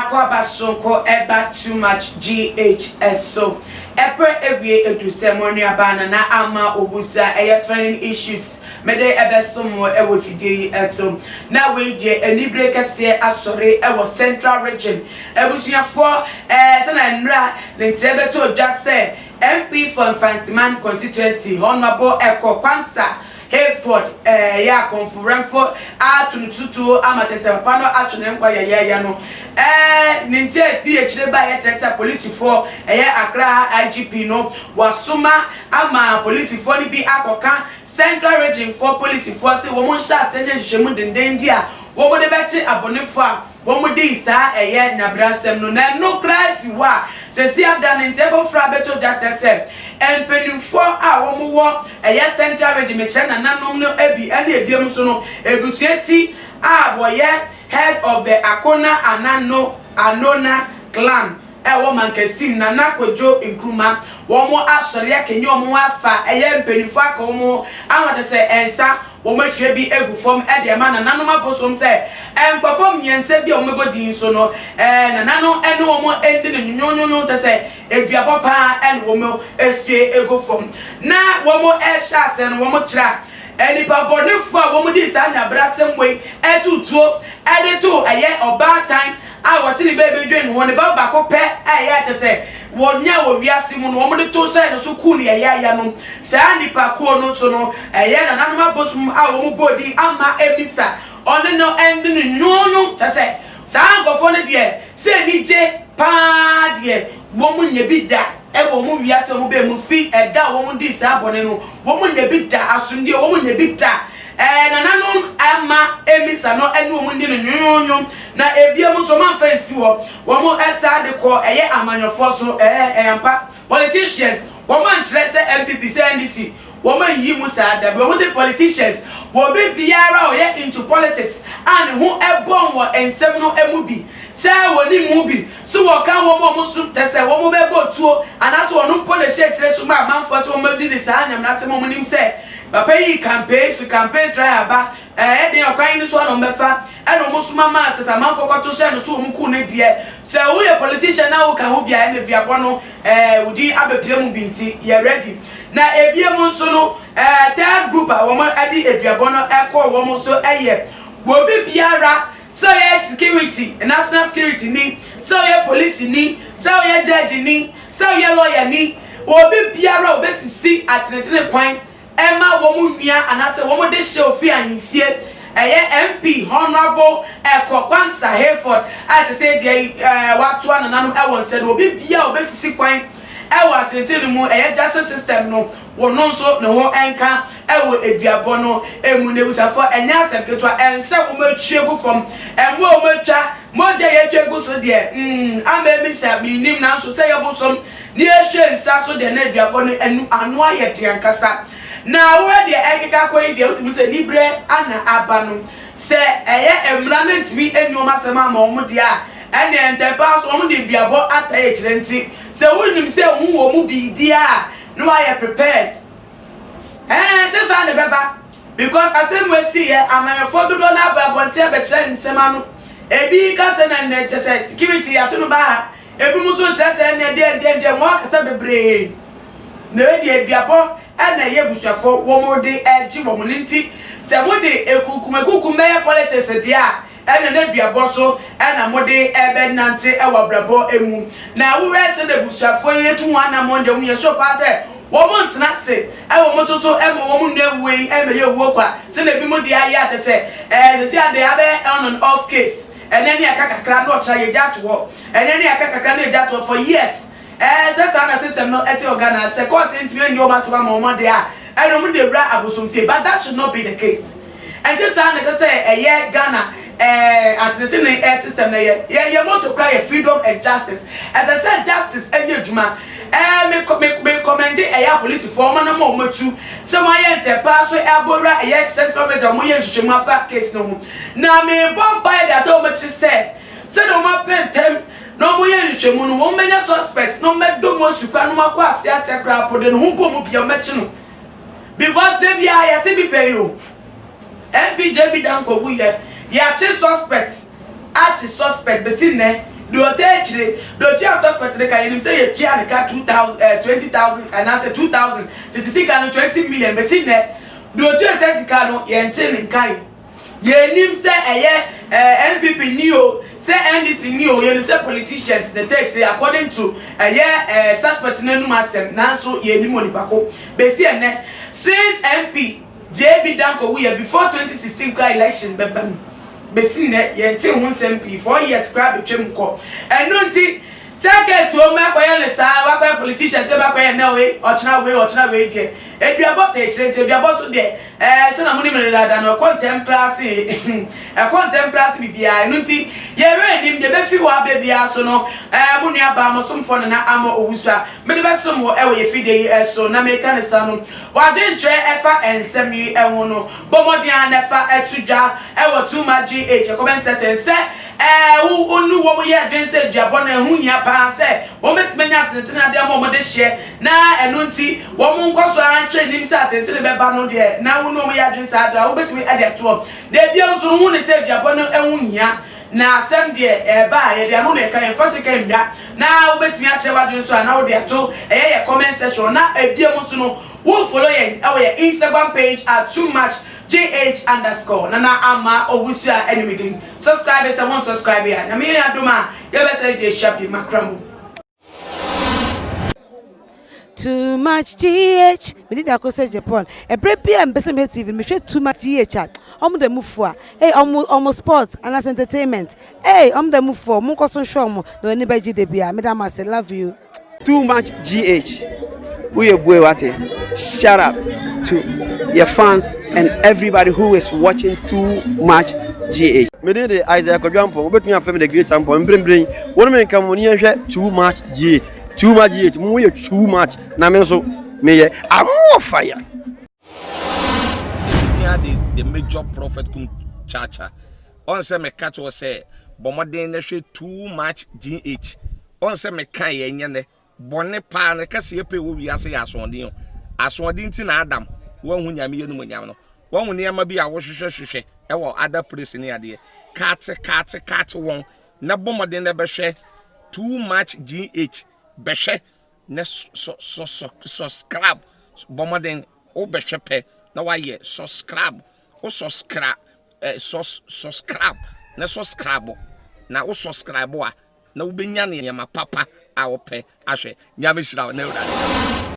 Akwaaba soronko ɛba Too Much GH so. Ɛprɛ awie edu sɛ mo nuabaa Nana Ama Owusu a ɛyɛ trending issues mede ɛbɛsom mo ɛwɔ fidie yi so. Na wei deɛ, anibere kɛseɛ asɔre ɛwɔ Central Region. Abusuafoɔ, sɛna nnura ne nteɛ bɛtɔ dwa sɛ MP for Mfantsiman Constituency, Honourable Ekow Quansah Hayford, ɛyɛ akɔnfowrɛmfo ato no tutuo ama kyerɛ sɛ papa no atwe ne nkwa yɛyɛɛyɛ no. Ne nti a di akyire ba yɛkyerɛ sɛ polisifoɔ, ɛyɛ Accra IGP no wasoma ama polisifoɔ no bi akɔka Central Region foɔ polisifoɔ sɛ wɔn nhyɛ ase ne nhyehyɛmu denden bi a wɔn de bɛkye abɔnefoɔ a wɔn di saa ɛyɛ nyabrasɛm no. Na ɛno koraa si hɔ a, sɛsi ada ne nkyɛn foforɔ abɛtɔ dwa kyerɛ sɛ mpanimfoɔ a wɔn wɔ ɛyɛ Central Region, mekyerɛ nananom no bi ɛne ebiem nso no, ebusua ti a wɔyɛ head of the Akona Anano Anona clan ɛwɔ Mankasim, Nana Kojo Nkrumah, wɔn asɔre akenya wɔn afa ɛyɛ mpanimfoɔ aka wɔn ama kyerɛ sɛ nsa wɔn ahyia bi egu fam ɛde ɛma nananom abosom sɛ nkurɔfoɔ mmiɛnsa bi a wɔn bɛbɔ din so no, nananom ɛne wɔn ɛndi no nyonyonyo, kyerɛ sɛ eduabɔ paa ɛne wɔn ahyia egu fam. Na wɔn ɛhyɛ ase no, wɔn kyerɛ nipa bɔnefoɔ a wɔn di saa nyabrasɛm wei ɛtutuo ɛde to ɛyɛ ɔbaatan a wɔte ne baabi dwen ho, ne ba baako pɛ a ɛyɛ akyɛ sɛ wɔnya wɔ wiase mu no, wɔn de to hyɛ no so kuu no yɛyɛayɛ no. Saa nipa kuo no nso no, ɛyɛ nananom abosom a wɔn bɔ din ama emisa ɔne no ɛne no nyonyo, kyɛ sɛ saa nkɔfoɔ no deɛ, sɛ anigye paa deɛ, wɔn nyɛ bi da ɛwɔ wɔn wiase wɔn bɛn mu fi ɛda a wɔn di saa bɔne no. Wɔn nyɛ bi da asomdue, wɔn nyɛ bi da. Nananom ama emisa no ɛne wɔn di no nyonyo. Na ebien nso, wɔn amfa nsi hɔ, wɔn ɛsa de kɔ ɛyɛ amanyɔfoɔ so. Ɛyɛ ampa, politicians, wɔn ankyerɛ sɛ NPP sɛ NDC, wɔn ayi mu saa dabi. Wɔn sɛ politicians, wɔbi biara a ɔyɛ into politics a ne ho ɛbɔn wɔ nsɛm no mu bi, sɛ wɔni mu bi so, wɔka wɔn a wɔn so tɛ sɛ wɔn bɛbɔ tuo anaasɛ wɔn mpo na ɛhyɛ akyire so ma amanfoɔ sɛ wɔn adi ne saa nyamena sɛm a wɔn nim sɛ papa yi campaign fi campaign trial aba, ɛyɛ den ɔkwan yi so a na wɔn bɛfa ɛna wɔn soma maa te sɛ amanfoɔ kɔto hyɛ no so wɔn kuu ne deɛ. Sɛ woyɛ politician na woka ho bia, ɛna duabɔ no wodi abɛpie mu bi nti yɛ ready. Na ebie mu nso no, third group a wɔn de aduabɔ no ɛkɔɔ wɔn so ɛyɛ wɔbi biara, sɛ ɔyɛ security, national security ni, sɛ ɔyɛ police ni, sɛ ɔyɛ judge ni, sɛ ɔyɛ lawyer ni, obi biara a obɛsisi atenetene kwan ɛma wɔn nua anaasɛ wɔn de hyɛ ofi ahemfie, ɛyɛ MP Honourable Ekow Quansah Hayford a te sɛ deɛ watoa nananom ɛwɔ nsa no, obi bia a obɛsisi kwan ɛwɔ atenetene mu, ɛyɛ justice system no, wɔn nso ne ho ɛnka ɛwɔ eduabɔ no emu. Na ebusuafoɔ, ɛnyɛ asɛm ketewa. Ɛnsɛ wɔn atwie gu fam, ɛmo a wɔn atwa mogya yɛ atwa gu so deɛ, ama emisa minim, nanso sɛ yɛ bosom ne yɛhwɛ nsa so deɛ, na aduabɔ no ɛnu ano ayɛ deɛ ankasa. Na wɔyɛ deɛ ɛkeka kɔ yi deɛ, wotumi sɛ nibrɛ ana aba no sɛ ɛyɛ mmara no ntumi enyi wɔn asɛm ama wɔn deɛ a, ɛnna ntɛmpa so wɔn de duabɔ ata akyerɛ. Nti sɛ wonim sɛ ohun wɔn mu biribi a, na wɔayɛ prepared sɛ saa na ɛbɛba, because asɛm wo esi yɛ amanyɔfoɔ dodoɔ no aba abɔnten abɛkyerɛ nsɛm ano. Ebi kasa na nnɛ kyɛ sɛ security ato no ba ha, ebi mu nso kyerɛ sɛ ɛnɛ deɛ deɛ deɛ wɔn akasa bebree. Na ebi aduabɔ ɛna ɛyɛ abusuafoɔ wɔn de ɛgye wɔn ne. Nti sɛ mo de ekukum ekukum bɛyɛ politics deɛ a, ɛna ne duabɔ so ɛna mo de ɛbɛnante ɛwɔ abrabɔ emu. Na awurɛ sɛ na abusuafoɔ yi etu wɔn anamɔ deɛ, wɔn yɛ so paa sɛ wɔn ntena ase ɛwɔ wɔn toto ɛma wɔn nua ewuo yi ɛma yɛ owuo kwa, sɛ na ebi mo deɛ ayɛ akyɛ sɛ sɛsi ade abɛ on and off case. Ɛnɛ ne aka kakra na ɔkyerɛ yɛ gya ato hɔ, ɛnɛ ne aka kakra na yɛ gya ato hɔ for years. Sɛ saa na system no ɛte wɔ Ghana, sɛ court ntumi nni wɔn asɛm ama wɔn deɛ a, ɛna wɔn de ewura abosomsie. But that should not be the case. Ɛnti saa na ɛsɛ sɛ ɛyɛ Ghana atenetene system na yɛ yɛ motto kora yɛ freedom and justice. Ɛsɛ sɛ justice ɛnyɛ adwuma. Me me me commend ɛyɛ apolisifoɔ wɔn anam a wɔn atu sɛ wɔn ayɛ ntɛpaa so ɛabɔwura ɛyɛ Central Region, wɔn yɛ nhwehwɛmu afa case no ho. Na me bɔ mpaeɛ de ata wɔn akyi sɛ sɛdeɛ wɔn apɛ ntɛm na wɔn yɛ nhwehwɛmu no, wɔn bɛnya suspect na wɔn bɛdɔ mu asukwa na wɔn akɔ ase ase koraa po de ne ho bɔ mu bia wɔn bɛkye no, because de bia yɛte bi pɛ yi o. MP JB Danquah wuyɛ, yɛakye suspect, akye suspect bɛsi nnɛ. Deɛ ɔtaa akyire, deɛ ɔtua suspect no ka, yɛnim sɛ yɛtua ne ka 2000 eh, 20,000 anaasɛ 2000 tete sika no 20 million bɛsi nnɛ. Deɛ ɔtua saa sika no, yɛntee ne nka yi. Yɛnnim sɛ ɛyɛ eh, NPP ni o, sɛ NDC ni o, yɛnim sɛ politicians na ɛtaa akyire according to ɛyɛ eh, suspect no anum asɛm, nanso yɛnnim onipa ko. Bɛsi ɛnnɛ, since MP JB Danko wuiɛ before 2016 koraa election bɛba mu. Besi nnɛ, yɛntee ho nsɛm pii, 4 years koraa betwam kɔ. Ɛno nti, sɛ case wɔ mu akɔyɛ no saa, wakɔyɛ politician sɛ bɛakɔyɛ nnɛ wei, ɔkyena wei, ɔkyena wei deɛ, aduabɔ taa akyire nti aduabɔ nso deɛ, ɛɛ, sɛnea monim no dada no, ɛkɔ ntɛm koraa se, ɛkɔ ntɛm koraa se biribiara. Ɛno nti, yɛn werɛ nnim deɛ ɛbɛfiri hɔ aba biara so no, ɛɛ, mo nuabaa, mo somfoɔ Nana Ama Owusu a mede bɛsom wo wɔ yɛn fidie yi so, na meka no saa no, w'adwenkyerɛ ɛfa nsɛm yi ho no, Bɔ mmɔden ara na fa to dwa wɔ Too Much GH comment section sɛ wo wo ne wɔn yɛ adwene sɛ duabɔ no ɛho hia paa sɛ wɔbɛtumi anya atenetene ade ama wɔn de hyeɛ na ɛno nti wɔn nkɔ so ara nhwɛ anim sɛ atenetene bɛba no deɛ na wo ne wɔn yɛ adwene saa deɛ a wobɛtumi de atoɔ. Na ebio nso no hu ne sɛ duabɔ no ɛho hia na asɛm deɛ ɛba a yɛde ano na ɛka yɛmfa sika nnwa na wobɛtumi akyerɛ w'adwene nso a na wode ato ɛyɛ yɛ comment section na ebio nso no Wo follow yɛn wɔ yɛn Instagram page at too much gh underscore nana ama owusu a ɛne me din. Subscribe sɛ wo nsubscribe a. Nyame yɛ adom a yɛbɛsan gye ahyia bio makra mu. Too much GH me din de Akosua Japan ɛberɛ bi a mepɛ sɛ mehwɛ TV no mehwɛ too much GH a ɔmo da mu fua ei ɔmo ɔmo sports anaasɛ entertainment ei ɔmo da mu fua ɔmo nkɔ so nhwɛ ɔmo na w'ani bɛgye da biara meda mo ase love you. Too much GH woyɛ bue wate shut up to your fans and everybody who is watching too much GH. Me din de Isaiah Kwadwo Ampong, wobɛtumi afrɛ me The Great Ampong. Mprempren, wo ne me nka mo ne yɛnhwɛ Too Much GH. Too Much GH, mo yɛ too much na me nso meyɛ I'm more fire. Hia de the major prophet kum chacha. Ɔn sɛ meka kyerɛ sɛ bɔ mmɔden na hwɛ too much GH. Ɔn sɛ meka yɛ nyɛ nɛ. Bɔne paa no kɛseɛ pɛ wɔ wiase yɛ asoɔden o. Asoɔden nti na Adam wanhu Nyame yɛ animuonyam no. Wahu nneɛma bi a wohwehwɛ hwehwɛ ɛwɔ other place ne adeɛ. Kate kate kate wɔn na bɔ mmɔden na bɛhwɛ too much GH bɛhwɛ na sɔ sɔ sɔ subscribe bɔ mmɔden wobɛhwɛ pɛ na wayɛ subscribe wo subscribe eh, sus subscribe na subscribe na wo subscribe a na wobɛnya nneɛma papa a wopɛ ahwɛ. Nyame hyira wo na Awurade.